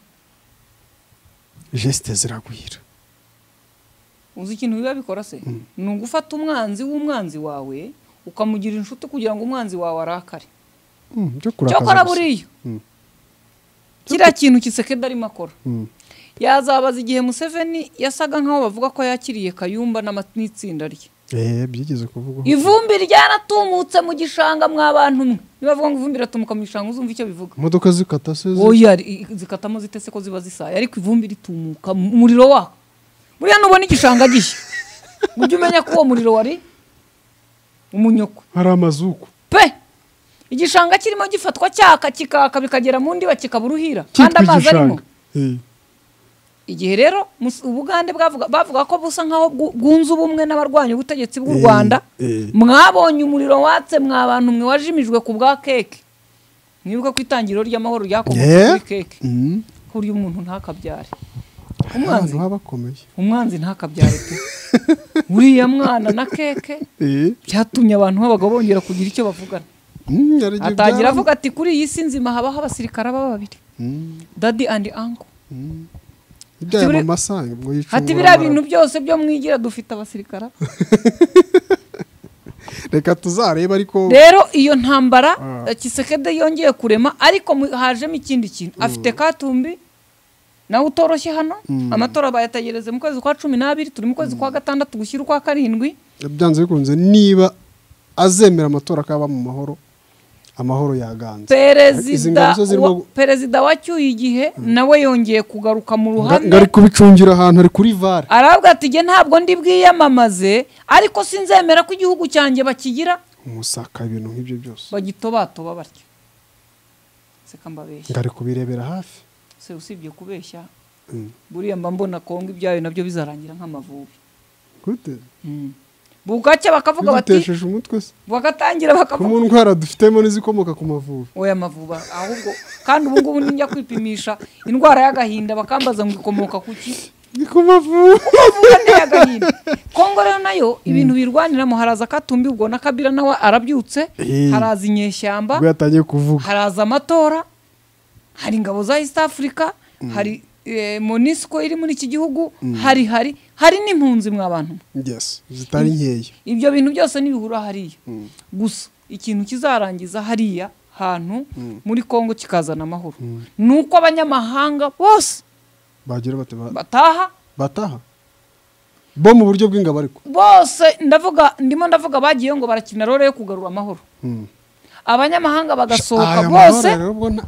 Geste ziragwira. Uzi ikintu biba bikora se? Ni ugufata umwanzi w'umwanzi wawe ukamugira inshuti kugira ngo umwanzi wawe arakare. Cyokora buriya kiriya kintu Kisekedi arimo akora, yazabaza igihe Museveni yasaga nkaho bavuga ko yakiriye Kayumba n'itsinda rye. Byigeze kuvugwa. Ivumbi ryaratumutse mu gishanga mwa bantu mwe. Nibavuga ngo ivumbi ritumuka mu gishanga uzumva icyo bivuga. Imodoka zikata se? Oya zikatamo zitese ko ziba zisaye, ariko ivumbi ritumuka umuriro wako. Buriya nubona igishanga gishya ujye umenya ko uwo muriro wari umunyoko. Hari amazuku pe. Igishanga kirimo gifatwa cyaka kikaka bikagera mu ndiba kikaba uruhira kandi amazi arimo. Igihe rero Ubugande bavuga ko busa nkaho bwunze ubumwe n'abarwanya ubutegetsi bw'u Rwanda, mwabonye umuriro watse mwa bantu mwe wajimijwe ku bwa keke. Mwibuka ko itangiriro ry'amahoro ryakomotse kuri keke. Kuri umuntu ntakabyare. Umwanzi ntakabyare pe. Uriya mwana na keke byatumye abantu b'abagabo bongera kugira icyo bavugana. Atangira avuga ati kuri iyi si nzima habaho abasirikare baba babiri, daddy and uncle. Ati biriya bintu byose byo mwigira dufite abasirikare. Reka tuzareba ariko rero iyo ntambara Tshisekedi yongeye kurema, ariko hajemo ikindi kintu. Afite Katumbi nawe utoroshye hano, amatora bayategereze mu kwezi kwa 12, turi mu kwezi kwa 6 gushyira ukwa 7. Byanze bikunze niba azemera amatora akaba mu mahoro, amahoro yaganze. Perezida wacyuye igihe nawe yongeye kugaruka mu ruhame, ngari kubicungira ahantu ari kuri VAR, arabwa ati ge ntabwo ndi bwiyamamaze, ariko sinzemera ko igihugu cyanjye bakigira umusaka ibintu nk'ibyo byose bagitobatoba batyo. Seka mbabeshya, ngari kubirebera hafi. Se usibye kubeshya, buriya mba mbona Kongo ibyayo nabyo bizarangira nk'amavubi. Gute? Bugacya bakavuga bati bitesheje umutwe se, bagatangira bakavuga ku ndwara dufitemo n'izikomoka ku mavubi. Oya mavuba ahubwo, kandi ubu ngubu ninjya kwipimisha indwara y'agahinda bakambaza ngo ikomoka kuki? Ni ku mavubi. Kumavubi y'agahinda. Kongo rero nayo ibintu birwaniramo, haraza Katumbi ubwo na Kabila nawe arabyutse, haraza inyeshyamba, ubwo yatangiye kuvuga, haraza amatora, hari ingabo za East Africa, hari MONUSCO iri muri iki gihugu, hari hari hari n'impunzi mwa bantu. Yes, zitari nkeya. Ibyo bintu byose nibihura hariya. Gusa ikintu kizarangiza hariya hantu muri Kongo kikazana amahoro nuko abanyamahanga bose bagira bate bataha bo mu buryo bw'ingabo, ariko bose ndavuga ndimo ndavuga bagiye ngo barakina role yo kugarura amahoro. Abanyamahanga bagasohoka bose,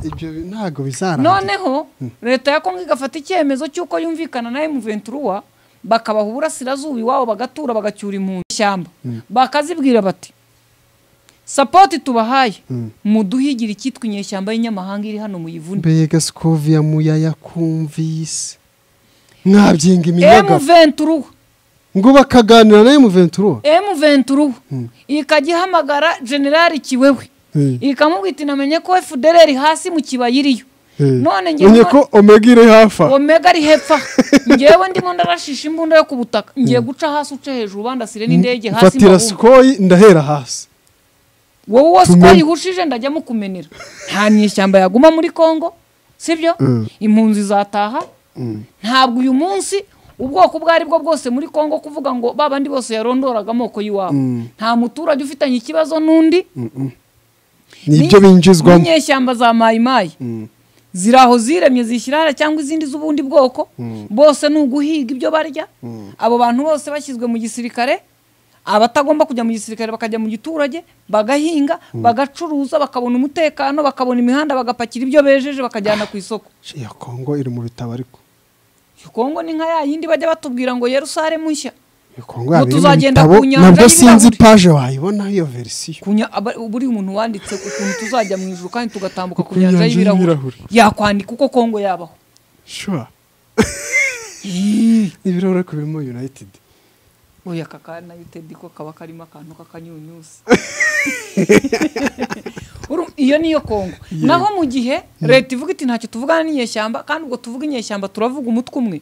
ibyo ntago bizarangira. Noneho leta ya Kongo igafata icyemezo cy'uko yumvikana na M23, bakabaha uburasirazuba iwabo, bagatura bagacyura impunzi ishyamba, bakazibwira bati support tubahaye muduhigira icyitwa inyeshyamba y'inyamahanga iri hano muyivune. Mbega Scovia muyaya kumvise mwabyinga iminyaga M23 ngo bakaganira na M23, M23 ikagihamagara General Kiwewe, ikamubwita inamenye ko FDLR hasi mu kibayiriyo. None ngiye ko Omega iri hafa, Omega ari hepfa, ngewe ndimo ndarashisha imbunda yo kubutaka, ngiye guca hasi uce hejuru bandasire n'indege hasi, fatira Sukhoi ndahera hasi, wowe Sukhoi ihushije ndajya mukumenera. Nta nyeshyamba yaguma muri Kongo, sibyo? Impunzi zataha. Ntabwo uyu munsi ubwoko bwari bwo bwose muri Kongo kuvuga ngo babandi bose yarondoraga amoko yiwabo, nta muturage ufitanye ikibazo n'undi. Nibyo binjizwamo inyeshyamba za Mai Mai ziraho ziremye zishyirara cyangwa izindi z'ubundi bwoko, bose nuguhiga ibyo barya. Abo bantu bose bashyizwe mu gisirikare, abatagomba kujya mu gisirikare bakajya mu giturage, bagahinga, bagacuruza, bakabona umutekano, bakabona imihanda, bagapakira ibyo bejeje bakajyana ku isoko. Ya Kongo iri mu bitabo, ariko Kongo ni nka ya yindi bajya batubwira ngo Yerusalemu nshya. Kongo tuzagenda ku nyanja, nabwo sinzi page wayibona iyo version. Kunya buri umuntu wanditse ukuntu tuzajya mu ijuru kandi tugatambuka ku nyanja y'ibirahuri, yakwandika uko Kongo yabaho. Sure. Ibirahuri ko birimo United. Oya kaka na United ko kaba karimo akantu kakanyunyusa. Iyo niyo Kongo. Naho mu gihe leta ivuga iti ntacyo tuvugana n'inyeshyamba, kandi ubwo tuvuga inyeshyamba turavuga umutwe umwe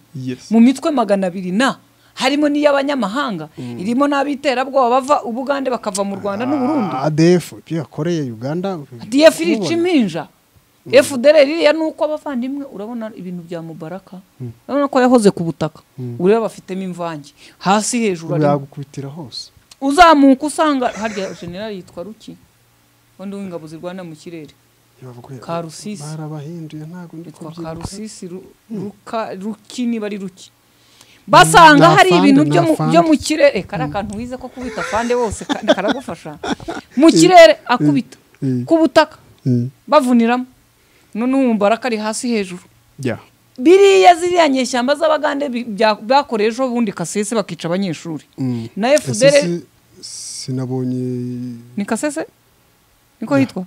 mu mitwe 200 na harimo n'iy'abanyamahanga, irimo n'abiterabwoba bava Ubugande bakava mu Rwanda n'u Burundi. ADF ibyo yakoreye Uganda, ADF irica impinja, FDLR iriya nuko abavandimwe urabona ibintu bya Mubaraka, urabona ko yahoze ku butaka, ureba bafitemo imvange hasi hejuru, ari yagukubitira hose uzamuka usanga harya general yitwa Ruki wandi w'ingabo zirwana mu kirere Karusisi, barabahinduye ntago ndi kubyibuka, Karusisi Ruki niba ari Ruki, basanga hari ibintu byo mu kirere. Kari akantu wize ko kubita fande bose karagufasha mu kirere, akubita ku butaka bavuniramo, none Mubaraka ari hasi hejuru. Biriya ziriya nyeshyamba z'abagande bakoreye ejo bundi Kasese bakica abanyeshuri na FDLR. Sinabonye ni Kasese niko hitwa,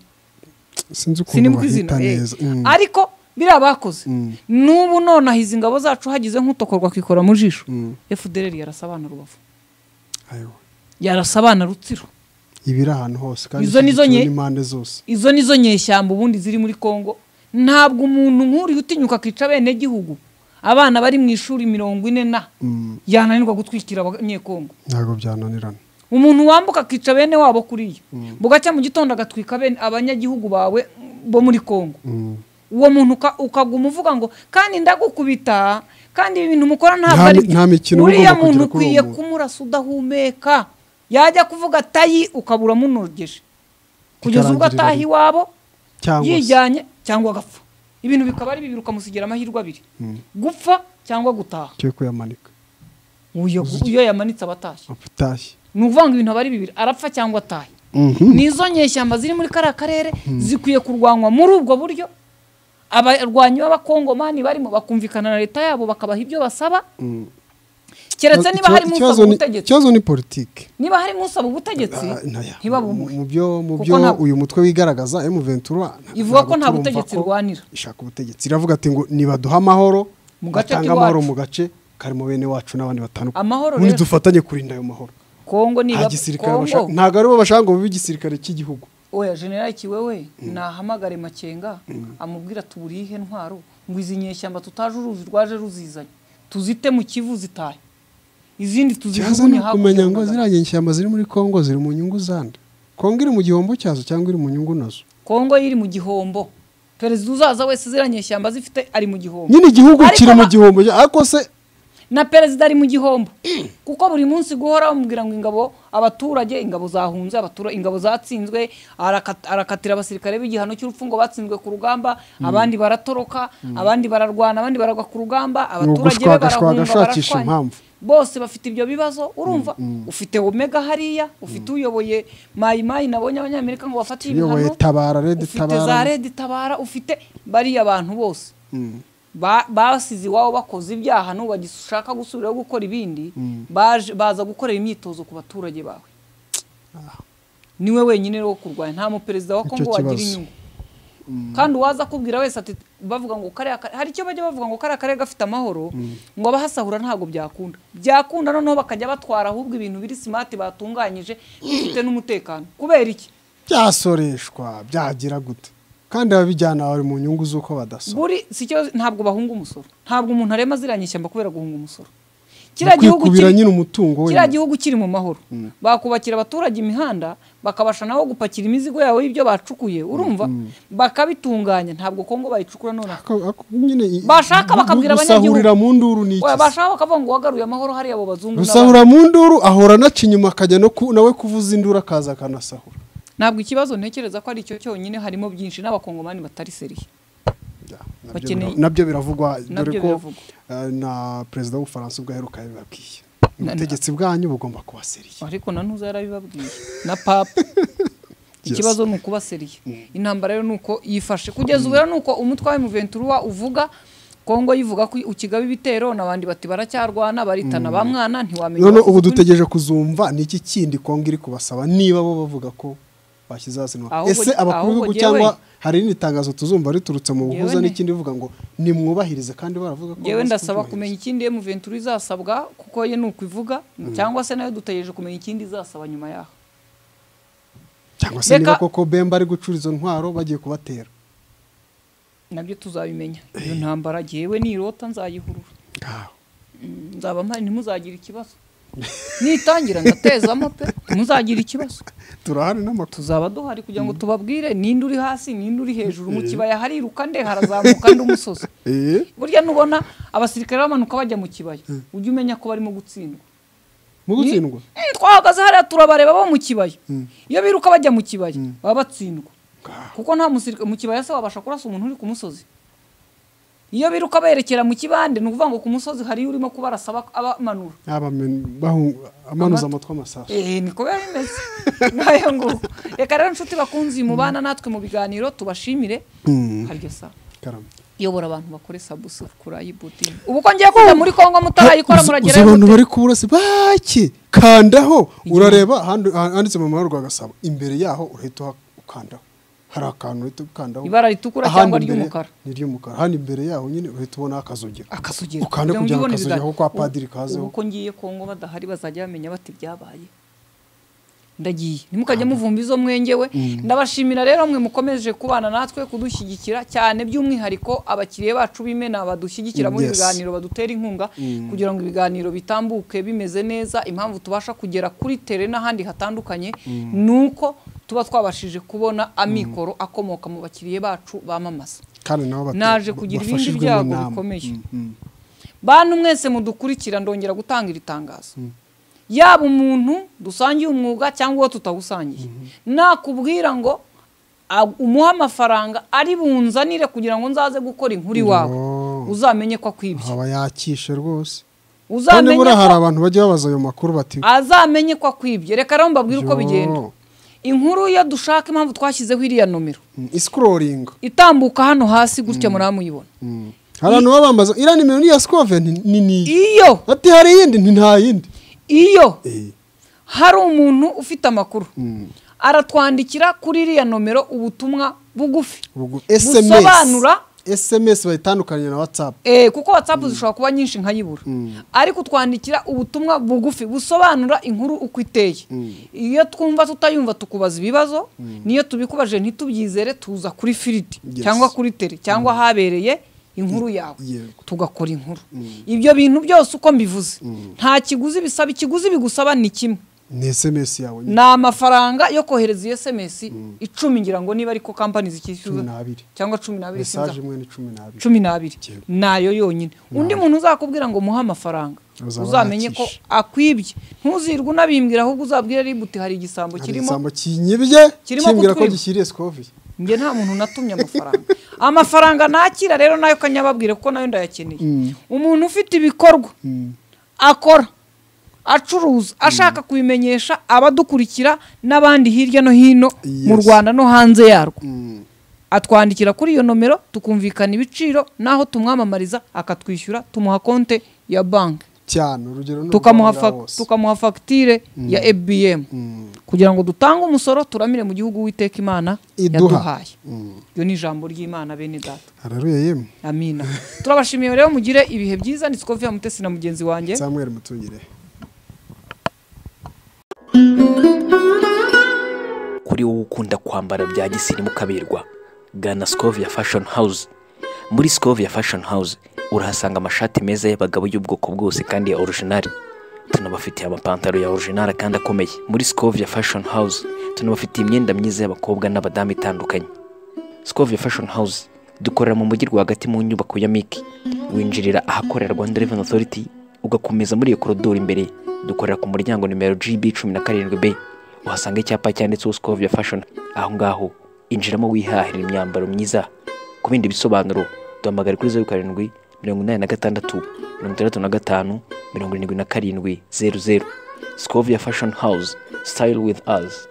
sinzi ukuntu bahita neza, ariko biriya bakoze n'ubu nonaha izi ngabo zacu hagize nk'utokorwa akikora mu jisho, FDLR yarasabana Rubavu, yarasabana Rutsiro, ibiri ahantu hose, kandi izo nizo nye n'impande zose. Izo nizo nyeshyamba ubundi ziri muri Kongo. Ntabwo umuntu nk'uri utinyuka akica bene gihugu, abana bari mu ishuri 40 na yananirwa gutwikira abanyekongo, ntabwo byananirana. Umuntu wambuka akica bene wabo kuriya, bugacya mu gitondo agatwika bene abanyagihugu bawe bo muri Kongo, uwo muntu ukaguma uvuga ngo kandi ndagukubita, kandi ibintu mukora ntabwo ari byo, uriya muntu ukwiye kumurasa udahumeka. Yajya kuvuga tayi ukabura munogeje kugeza ubwo ataha iwabo yijyanye cyangwa agapfa. Ibintu bikaba ari bibiri, ukamusigira amahirwe abiri, gupfa cyangwa gutaha. Cyo kuyamanika uyo yamanitse abatashye. Ni ukuvuga ngo ibintu aba ari bibiri, arapfa cyangwa atahe. Nizo nyeshyamba ziri muri kariya karere zikwiye kurwanywa muri ubwo buryo. Abarwanyi b'abakongomani barimo bakumvikana na leta yabo bakabaha ibyo basaba. Keretse niba harimo usaba ubutegetsi. Ikibazo ni politiki. Niba harimo usaba ubutegetsi ntibabumuhe. Mu byo uyu mutwe wigaragaza M23 ivuga ko nta butegetsi rwanira. Ishaka ubutegetsi. Iravuga ati ngo nibaduha amahoro, batanga amahoro mu gace karimo bene wacu n'abandi batandukanye. Muri dufatanye kurinda ayo mahoro. Kongo niba Kongo ntago aribo bashaka ngo bibe igisirikare cy'igihugu. Oya General Kiwewe nahamagare Makenga amubwira tuburihe ntwaro ngo izi nyeshyamba tutaje uruzi rwaje ruzizanye tuzite mu Kivu zitahe, izindi tuzijugunye hakurya. Kumenya ngo ziriya nyeshyamba ziri muri Kongo ziri mu nyungu zande. Kongo iri mu gihombo cyazo cyangwa iri mu nyungu nazo? Kongo iri mu gihombo. Perezida uzaza wese ziriya nyeshyamba zifite ari mu gihombo. Nyine igihugu kiri mu gihombo ariko se na perezida ari mu gihombo, kuko buri munsi guhora bamubwira ngo ingabo abaturage ingabo zahunze abaturage ingabo zatsinzwe, arakatira abasirikare b'igihano cy'urupfu ngo batsinzwe ku rugamba, abandi baratoroka, abandi bararwana, abandi baragwa ku rugamba, abaturage be barahunga barashwanya. Bose bafite ibyo bibazo. Urumva ufite Omega hariya, ufite uyoboye Mayi Mayi nabonye abanyamerika ngo bafatiye ibihano, ufite za Red Tabara, ufite bariya abantu bose basize iwabo bakoze ibyaha n'ubu bagishaka gusubirayo gukora ibindi, baza gukorera imyitozo ku baturage bawe. Niwe wenyine wo kurwanya, nta muperezida wa Kongo wagira inyungu. Kandi uwaza kubwira wese ati bavuga ngo kariya hari icyo bajya bavuga ngo kariya karere gafite amahoro, ngo abahasahura ntago byakunda. Byakunda noneho bakajya batwara ahubwo ibintu biri smart batunganyije bifite n'umutekano. Kubera iki? Byasoreshwa byagira gute? Kandi ababijyana bari mu nyungu z'uko badasora. Buri si cyo, ntabwo bahunga umusoro. Ntabwo umuntu arema ziranye ishyamba kubera guhunga umusoro. Kiriya gihugu kiri nyine umutungo we. Kiriya gihugu kiri mu mahoro. Bakubakira abaturage imihanda, bakabasha nabo gupakira imizigo yabo y'ibyo bacukuye, urumva? Bakabitunganya, ntabwo Kongo bayicukura none. Bashaka bakabwira abanyagihugu. Gusahurira mu nduru ni iki? Bashaka bakavuga ngo wagaruye amahoro hariya abo bazungu. Gusahura mu nduru ahora naca inyuma akajya no nawe kuvuza induru akaza akanasahura. Ntabwo ikibazo ntekereza ko ari icyo cyonyine, harimo byinshi n'abakongomani batari seriye. Nabyo biravugwa, dore ko na perezida w'Ubufaransa ubwo aheruka yabibabwiye. Ubutegetsi bwanyu bugomba kuba seriye. Ariko na ntuza yarabibabwiye na papa. Ikibazo ni ukuba seriye. Intambara rero nuko yifashe kugeza ubu rero nuko umutwe wa M23 uvuga Kongo yivuga ko ukigaba ibitero nabandi bati baracyarwana baritana ba mwana ntiwamenya. None ubu dutegeje kuzumva ni iki kindi Kongo iri kubasaba niba bo bavuga ko bashyize hasi. Ese abakuru b'ibihugu cyangwa hari n'iri tangazo tuzumva riturutse mu buhuza n'ikindi bivuga ngo nimwubahirize kandi baravuga ko yewe ndasaba kumenya ikindi M23 izasabwa kuko ye nuko ivuga, cyangwa se nayo dutegereje kumenya ikindi izasaba nyuma yaho, cyangwa se niba koko Bemba ari gucura izo ntwaro bagiye kubatera, nabyo tuzabimenya. Iyo ntambara jewe nirota nzayihurura, nzaba mpari ntimuzagira ikibazo. Nitangira ndatezamo pe, ntimuzagira ikibazo. Turahari n'amakuru tuzaba duhari kugira ngo tubabwire ninde uri hasi ninde uri hejuru. Mu kibaya hariruka nde harazamuka nde umusozi. Burya nubona abasirikare bamanuka bajya mu kibaya ujye umenya ko barimo gutsindwa. Mu gutsindwa twahagaze hariya turabareba bo mu kibaya, iyo biruka bajya mu kibaya baba batsindwa, kuko nta musirikare mu kibaya se wabasha kurasa umuntu uri ku musozi. Iyo biruka berekera mu kibande ni ukuvuga ngo ku musozi hari urimo kubarasa abamanura, amanuza amatwi amasasu. Niko biba bimeze. Ngayo ngo reka rero nshuti bakunzi mubana natwe mu biganiro tubashimire. Haryo sa yobora abantu bakore subscribe. Ubu ko ngiye kujya muri Kongo mutarayikora muragera abantu bari kuburasi baki kandaho urareba handitse mu mahoro rwa imbere yaho urahita ukandaho. Hari akantu uhita ukandaho ibara ritukura cyangwa ry'umukara, ni ry'umukara. Hano imbere yaho nyine uhita ubona akazogera, ukanda kugira ngo akazogera kwa padiri kazeho. Ubu ko ngiye Kongo badahari bazajya bamenya bati byabaye. Ndagiye ntimukajye muvumba izo mwengewe. Ndabashimira rero mwe mukomeje kubana natwe kudushyigikira cyane, by'umwihariko abakiriye bacu b'imena badushyigikira muri biganiro, badutera inkunga kugira ngo ibiganiro bitambuke bimeze neza. Impamvu tubasha kugera kuri tele n'ahandi hatandukanye nuko tuba twabashije kubona amikoro akomoka mu bakiriye bacu bamamaza. Naje kugira ibindi byago bikomeye. Bantu mwese mudukurikira ndongera gutanga iri tangazo. Yaba umuntu dusangiye umwuga cyangwa uwo tutawusangiye, nakubwira ngo umuhe amafaranga ari bunzanire kugira ngo nzaze gukora inkuru iwawe, uzamenye ko akwibye. Aba yakishe rwose. Uzamenye ko hari abantu bajya babaza ayo makuru bati azamenye ko akwibye. Reka rero mbabwire uko bigenda. Inkuru iyo dushaka, impamvu twashyizeho iriya nomero iscrolling itambuka hano hasi gutya muramuyibona. Hari abantu babambaza iriya nimero ni iya Scove ni niyi, iyo ati hari iyindi nti nta yindi. Iyo hari umuntu ufite amakuru aratwandikira kuri iriya nomero ubutumwa bugufi busobanura. SMS bayitandukanye na WhatsApp. Kuko WhatsApp zishobora kuba nyinshi nkayibura. Ariko twandikira ubutumwa bugufi busobanura inkuru uko iteye. Iyo twumva tutayumva tukubaza ibibazo, niyo tubikubaje ntitubyizere tuza kuri firiti cyangwa kuri tele cyangwa habereye inkuru yawe, tugakora inkuru. Ibyo bintu byose uko mbivuze nta kiguzi bisaba. Ikiguzi bigusaba ni kimwe, ni SMS yawe, ni amafaranga yo kohereza iyo SMS 10 ngira ngo niba ariko company zikishyuza cyangwa 12, message imwe ni 12, 12 nayo yonyine. Undi muntu uzakubwira ngo muha amafaranga uzamenye ko akwibye. Ntuzirwe unabimbwira, ahubwo uzabwira ributi hari igisambo kirimo, igisambo kinyibye kimbwira ko gishyiriye Scove. Nge nta muntu natumye amafaranga. Amafaranga nakira rero nayo kanyababwire kuko nayo ndayakeneye. Umuntu ufite ibikorwa akora acuruza ashaka kubimenyesha abadukurikira n'abandi hirya no hino mu Rwanda no hanze yarwo, atwandikira kuri iyo nomero tukumvikana ibiciro naho tumwamamariza akatwishyura, tumuha konte ya banki cyane, urugero tukamuha fagitire ya EBM kugira ngo dutange umusoro turamire mu gihugu Uwiteka Imana yaduhaye. Iyo ni ijambo ry'Imana bene data. Haleluya yemwe. Amina. Turabashimiye rero, mugire ibihe byiza. Ni Scovia Mutesi na mugenzi wanjye Samuel Mutungire. Kuri wowe ukunda kwambara bya gisirimu kaberwa, gana Scovia Fashion House. Muri Scovia Fashion House urahasanga amashati meza y'abagabo y'ubwoko bwose kandi ya original. Tunabafitiye amapantaro ya original kandi akomeye. Muri Scovia Fashion House tunabafitiye imyenda myiza y'abakobwa n'abadamu itandukanye. Scovia Fashion House dukorera mu mujyi rwagati mu nyubako ya Miki. Winjirira ahakorera Rwanda Revenue Authority ugakomeza muri iyo koridoro imbere. Dukorera ku muryango nimero GB 17B. Uhasanga icyapa cyanditseho Scovia Fashion. Aho ngaho injiramo wihahira imyambaro myiza. Ku bindi bisobanuro duhamagare kuri 07 86 65 77 00. Scovia Fashion House, style with us.